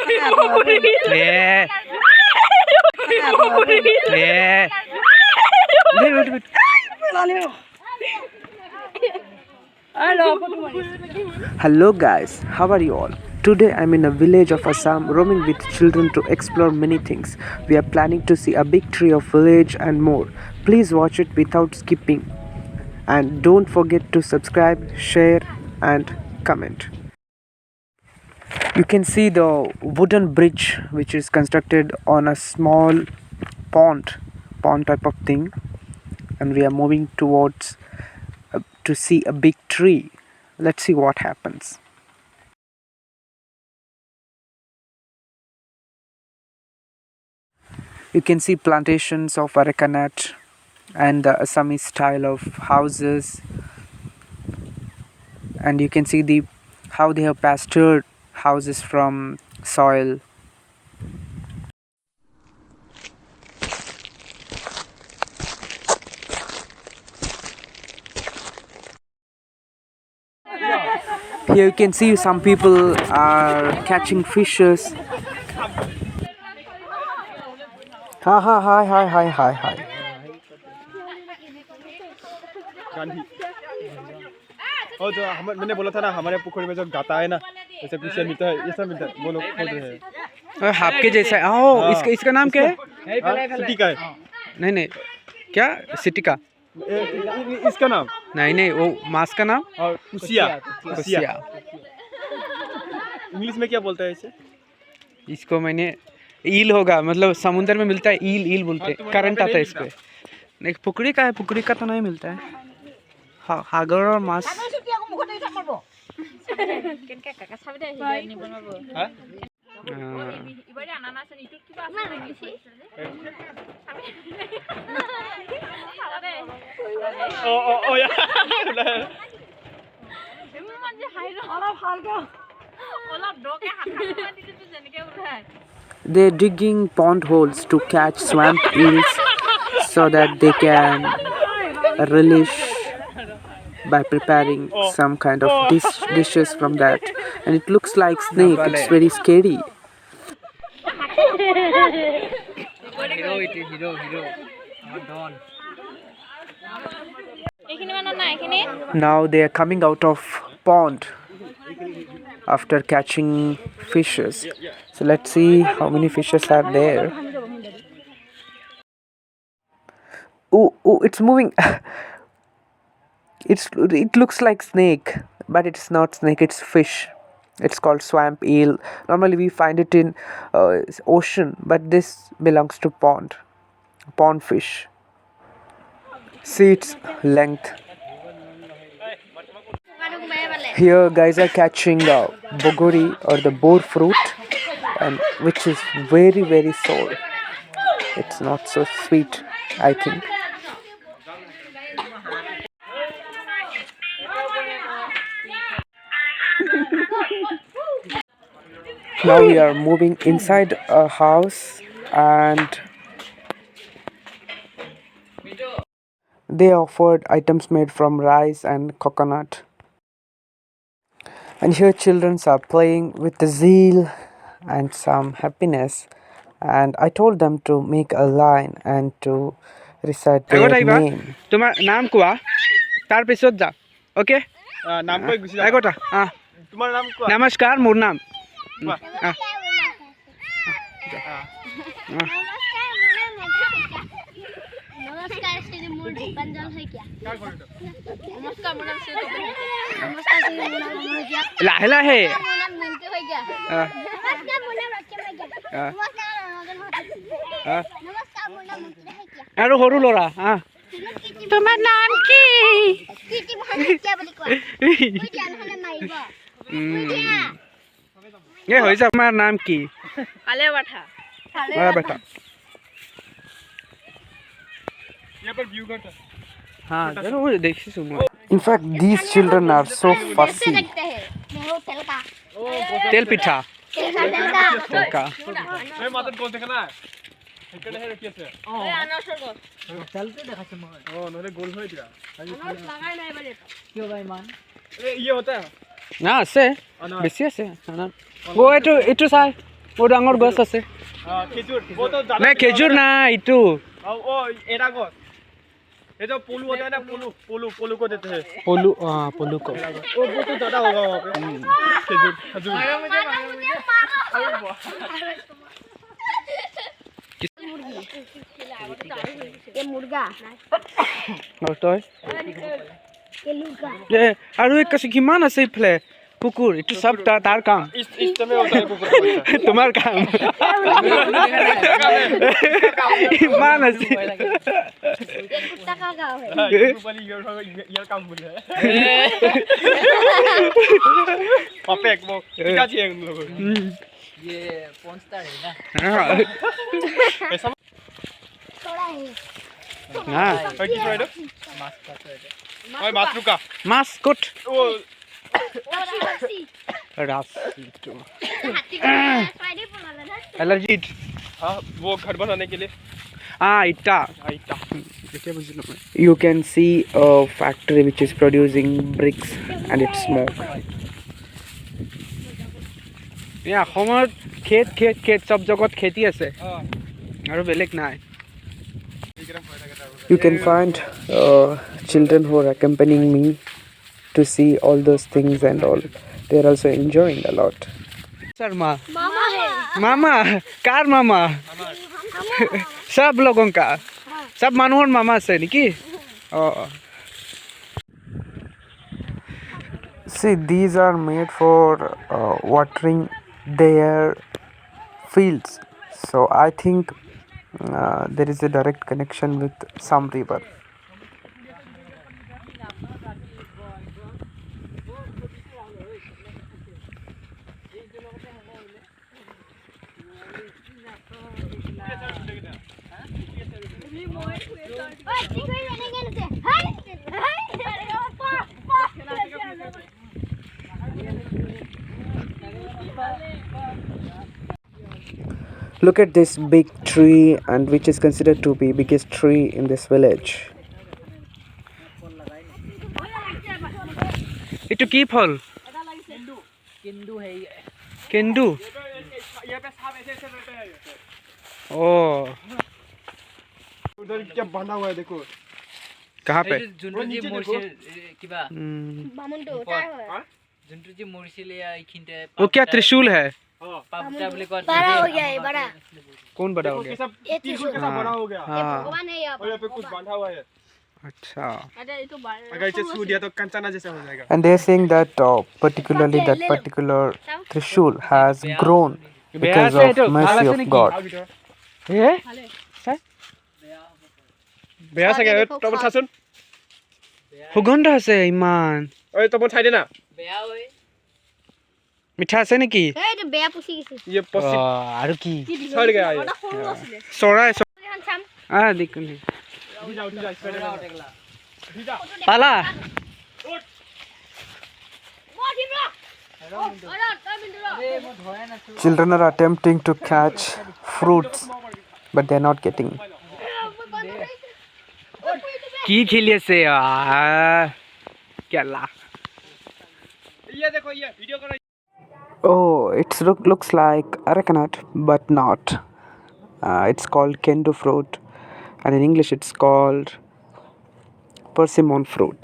A A they, wait, wait. Hello guys, how are you all? Today I'm in a village of Assam roaming with children to explore many things. We are planning to see a big tree of village and more. Please watch it without skipping. And don't forget to subscribe, share and comment. You can see the wooden bridge which is constructed on a small pond type of thing, and we are moving towards to see a big tree. Let's see what happens. You can see plantations of arecanut and the Assamese style of houses, and you can see the how they have pastured houses from soil. Here you can see some people are catching fishes. Ha ha, hi hi hi hi hi. Gandhi और जो हम मैंने बोला था ना, हमारे पोखरी में जो गाता है ना, जैसे कुछ मिलता है, ये सब मिलता है, वो लोग खोज रहे हैं। आपके जैसा है। आओ। हाँ। इसका इसका नाम क्या है? हाँ, सिटी का है। नहीं नहीं, क्या सिटी का? इसका नाम? नहीं नहीं, वो मांस का नाम। और कुसिया, कुसिया। कुसिया। इंग्लिश में क्या बोलते हैं इसे? इसको मैंने ईल होगा, मतलब समुद्र में मिलता है, ईल ईल बोलते हाँ, हैं। तुम्हारे करंट वहाँ पे आता है नहीं इस पे। नहीं, पुकड़ी का है, पुकड़ी का तो नहीं मिलता है। हाँ, सागर और मांस। हाँ? हाँ। ओ ओ ओ यार। They're digging pond holes to catch swamp eels so that they can relish by preparing some kind of dishes from that. And it looks like snake. It's very scary. এইখিনি মানত নাই এইখিনি। Now they are coming out of pond after catching fishes. So let's see how many fishes are there. Oh, oh, it's moving. It looks like snake, but it's not snake, it's fish. It's called swamp eel. Normally we find it in ocean, but this belongs to pond fish. See its length. Here guys are catching bogori or the boar fruit, and which is very very sour. It's not so sweet, I think. Now we are moving inside a house, and they offered items made from rice and coconut. And here children are playing with the zeal and some happiness, and I told them to make a line and to recite their name. তোমাৰ নাম কোৱা, তাৰপিছত যা, okay? নাম কৈ Gucci যাবা। আগত আহ। তোমাৰ নাম কোৱা। নমস্কাৰ, মোৰ নাম কোৱা। আহ। নমস্কাৰ, মোৰ নাম মেধা শইকীয়া। নমস্কাৰ, শ্ৰী মোৰ দীপাঞ্জল শইকীয়া। নমস্কাৰ, মোৰ নাম শ্ৰী নমস্কাৰ, শ্ৰী মোৰ নাম অমল শইকীয়া। লাহে লাহে। মোৰ নাম মিণ্টু শইকীয়া। আহ। নমস্কাৰ, মোৰ নাম ৰক্তিম শইকীয়া। আহ। নমস্কাৰ, ৰঞ্জন শইকীয়া। আহ। নমস্কাৰ, মোৰ নাম মন্ত্ৰী শইকীয়া। আৰু সৰু ল'ৰা, আহ। তোমাৰ নাম কি? কীৰ্তি মোহন শইকীয়া বুলি কোৱা। কৈ দিয়া, নহ'লে মাৰিব। কৈ দিয়া। এ হৈ যা, তোমাৰ নাম কি? কালে বাঠা। অ বেটা। यहाँ पर व्यू करता। হা, জানো, দেখিছোঁ মই। In fact, these children are so fussy. लगते हैं बहुत तेलका। তেল পিঠা। তেলকা, তেলকা। তেলকা। এই মাজত গছ দেখা নাই, সেইকাৰণেহে ৰখি আছে। অ, নহ'লে গ'ল হয় এতিয়া। এই ইয়ে होता है। না আছে। অ, নহয়। বেছি আছে। অ, এইটো এইটো চাই। বৰ ডাঙৰ গছ আছে। हाँ, खजूर वो तो ज्यादा। নাই, খেজুৰ নাই এইটো। हाँ, वो एरा गछ, ये जो पोलू होता है ना, पोलू पोलू, पोलू को देते हैं। पलु, हाँ, पलु को। वो तो ज्यादा होगा वहाँ पे, खजूर खजूर। मारो। ये मुर्गा। আৰু তই? ये लुगा। এ, আৰু এক আছে, কিমান আছে ইফালে কুকুৰ, এইটো চব তাৰ কাম। इस समय होता है कुकुर का बच्चा। তোমাৰ কাম ইমান আছে। ये कुत्ता का गाँव है। हाँ, ये वाली ये काम बोले है बापेक वो क्या चाहिए उन लोगों को? ये पहुंचता है ना। ऐसा। थोड़ा है। না। और किस राइडर और मातृका। মাছ ক'ত? वो रस्सी रस्सी। ৰাছ এইটো। हाथी को साइड बनाना ना। এলাৰ্জিত। हाँ, वो घर बनाने के लिए। ইটা। हाँ, ईटा। এতিয়া বুজিলো মই। You can see a factory which is producing bricks and its smoke. এই অসমত খেত খেত খেত, চব জগত খেতি আছে। আৰু বেলেগ নাই। You can find children who are accompanying me to see all those things and all. They are also enjoying a lot. Sharma. मामा है। मामा কাৰ মামা? सब लोगों का, सब মানুহৰ মামা আছে নেকি? অঁ। See, these are made for watering their fields. So I think there is a direct connection with some river. ओए चिकन बनेगा ना, हाय हाय पा पा। Look at this big tree and which is considered to be biggest tree in this village. এইটো কি ফল? किंदू है ये। কেন্দু। यहाँ पे सांप ऐसे ऐसे रहते हैं। অঁ। उधर क्या बना हुआ है देखो। कहाँ पे? এইটো যোনটো वो যে नीचे। মৰিছিল এ, কিবা বামুণটো তাৰ হয়। যোনটো যে মৰিছিলে এইখিনিতে। वो क्या त्रिशूल है? हाँ। পাপটা বুলি কয়। बड़ा हो गया है, बड़ा। कौन बड़ा हो देखो गया? कैसा ये त्रिशूल त्रिशूल। कैसा बड़ा हो गया। ये भगवान है यहाँ। और यहाँ पे कुछ बांधा हुआ है। अच्छा। अगर इसे छू दिया तो कंचना जैसा हो जाएगा। And they're saying that particularly that particular Trishul has grown because of mercy of God. হে বেয়া চাগে, তই চাচোন। সুগন্ধ আছে ইমান। ঐ, তই চাই দে না। বেয়া ঐ। মিঠা আছে নেকি? এইটো বেয়া, পচি গৈছে। ये पसी আৰু কি? सड़ गया ये। চৰাই। এখন চাম। আহ, দেখোন। उठ जा, उठ जा, इस पे उठ जा। পালা। মই উঠিম ৰ। অ, ৰ, তই মিনিট ৰ। Children are attempting to catch fruits, but they're not getting. কি খেলি আছে আহ, কেলা। ये देखो, ये वीडियो करो। Oh, it looks like arecanut, but not. It's called kendo fruit, and in English it's called persimmon fruit.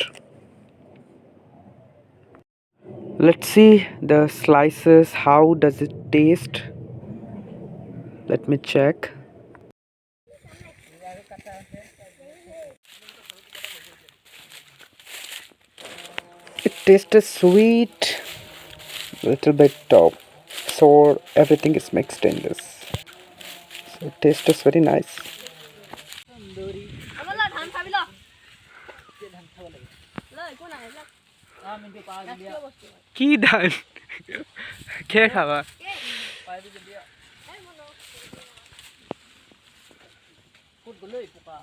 Let's see the slices. How does it taste? Let me check. It tastes sweet, little bit of sour, everything is mixed in this. So it tastes very nice. হ'ব ল, ধান খাবি ল। ল, একো নাই ল। কি ধান খেয়ে খাবা?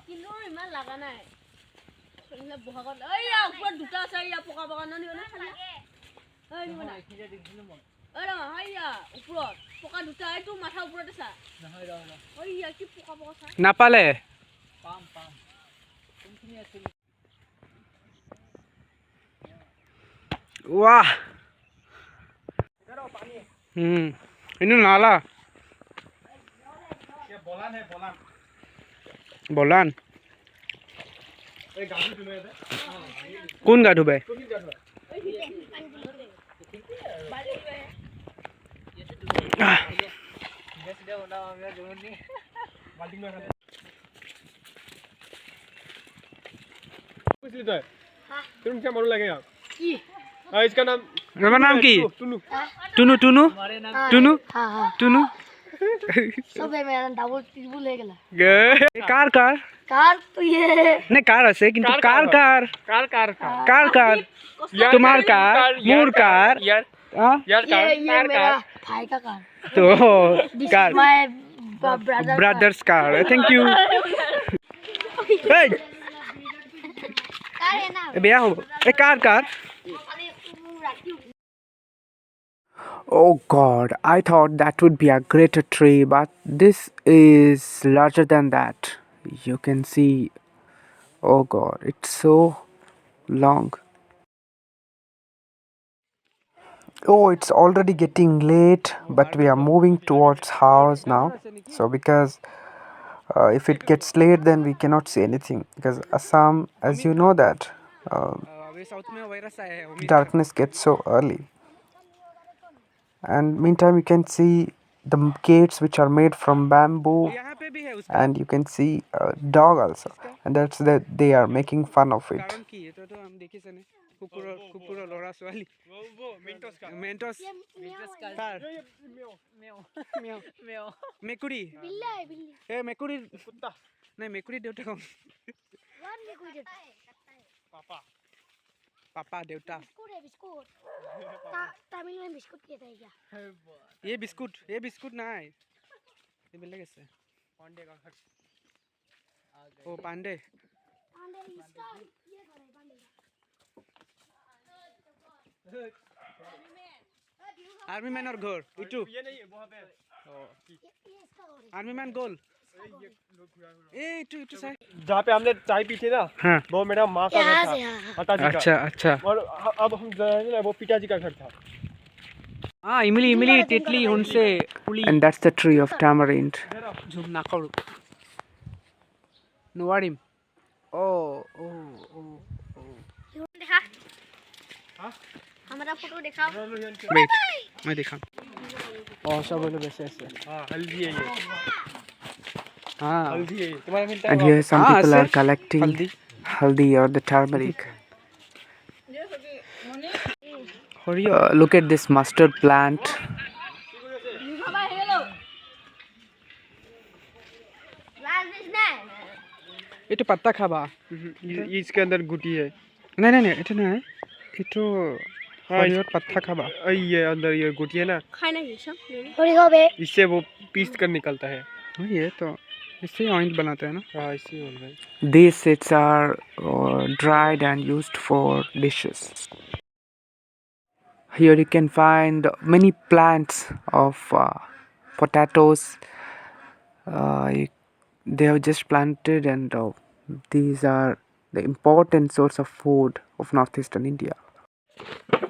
কিন্তু ইমান লগা নাই এইবিলাক বহাগত। এইয়া ওপৰত দুটা আছে, এইয়া পকা পকা ন নিব না। ঐ নিব না। ঐ ৰ, এইয়া ওপৰত পকা দুটা, এইটো মাথা ওপৰত আছে। এইয়া কি পকা পকা চা। নাপালে। পাম পাম, কোনখিনি আছিল? वाह, এনে নালা। Bolan है, Bolan. Bolan. এই গা ধুই ইয়াতে। কোন গা ধুবে? কোন গা ধুবে? বাল্টিং লৈ খালে। কৈছিলি তই? তোৰ নিচিনা মানুহ লাগে ইয়াক। हाँ, इसका नाम আমাৰ নাম কি? टुनु। টুনু, টুনু, টুনু। हाँ हाँ টুনু। सब है, मेरा डबल ट्रिपल है गला। কাৰ কাৰ? कार तो ये নে কাৰ আছে কিন্তু কাৰ কাৰ? কাৰ কাৰ? কাৰ কাৰ? তোমাৰ কাৰ, মোৰ কাৰ? यार हाँ? यार ये कार। ये मेरा भाई का कार। তো this car? Is my brother. Brothers car. Thank you. এই कार है ना। বেয়া হ'ব। এই কাৰ কাৰ? अरे राखी। Oh God, I thought that would be a greater tree, but this is larger than that. You can see, oh God, it's so long. Oh, it's already getting late, but we are moving towards house now. So, because if it gets late, then we cannot see anything. Because Assam, as you know, that darkness gets so early. And meantime, you can see the gates which are made from bamboo, and you can see a dog also, and that's that they are making fun of it. কাৰণ কি এইটোতো আমি দেখিছেনে কুকুৰৰ কুকুৰৰ ল'ৰা ছোৱালী। वो मेंटोस का। মেণ্টছ। কাৰ? মেকুৰী। बिल्ला है, बिल्ली। এই মেকুৰীৰ कुत्ता। নাই, মেকুৰীৰ দেউতা কম। वन में कोई देता है। पापा। পাপা, দেউতা। बिस्कुट है, बिस्कुट। तमिल में बिस्कुट कहते हैं क्या? এই বিস্কুট, এই বিস্কুট নাই, এই বেলেগ আছে। पांडे का घर। অ' পাণ্ডে। पांडे, इसका ये घर है पांडे का। আৰ্মি মেনৰ ঘৰ ইটো। ये नहीं है, वहाँ पे है। ये इसका घर है। আৰ্মি মেন গ'ল। এই এইটো এইটো চাই। जहाँ पे हमने चाय पी थी ना, हाँ। वो मेरा माँ का घर यहाँ था। से, हाँ। माता जी का। আচ্ছা আচ্ছা। और अब हम जो है ना, वो पिताजी का घर था। हाँ, इमली, इमली, तितली हुनसे पुली। And that's the tree of tamarind. Zoom নকৰোঁ, নোৱাৰিম। অ' অ' অ' देखा, हमारा फोटो दिखाओ। ৱেইট, মই দেখাম। অঁ, চবলৈ বেছি আছে। हाँ, हल्दी है ये। हाँ। हल्दी है ये। तुम्हारा मिलता है And वहाँ? here some हाँ, people are আছে। Collecting haldi. Haldi or the turmeric. সৰিয়হ। Look at this mustard plant. খাবা আহি গ'লো। लाल নাই। এইটো পাত্তা খাবা। ये इसके अंदर गुटी है। নাই নাই নাই, এইটো নাই, এইটো সৰিয়হত পাত্তা খাবা। ये अंदर ये गुटी है ना। খাই নাকি চব? थोड़ी हो। इससे वो पीस कर निकलता है। ये तो इससे ऑयल बनाते हैं ना? हाँ, इससे बोल रहे हैं। These seeds are dried and used for dishes. Here you can find many plants of potatoes. They have just planted, and these are the important source of food of northeastern India.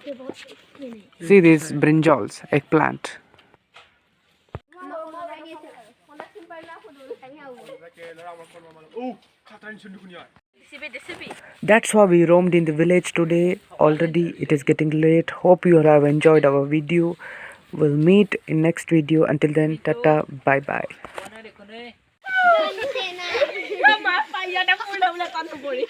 ये बहुत ये नहीं। See these brinjals, eggplant. ओ खतरा सुन। That's why we roamed in the village today. Already it is getting late. Hope you all have enjoyed our video. We'll meet in next video. Until then, tata, bye bye. মাছ পাই ইয়াতে পৰিলে বোলে কাণ পৰি।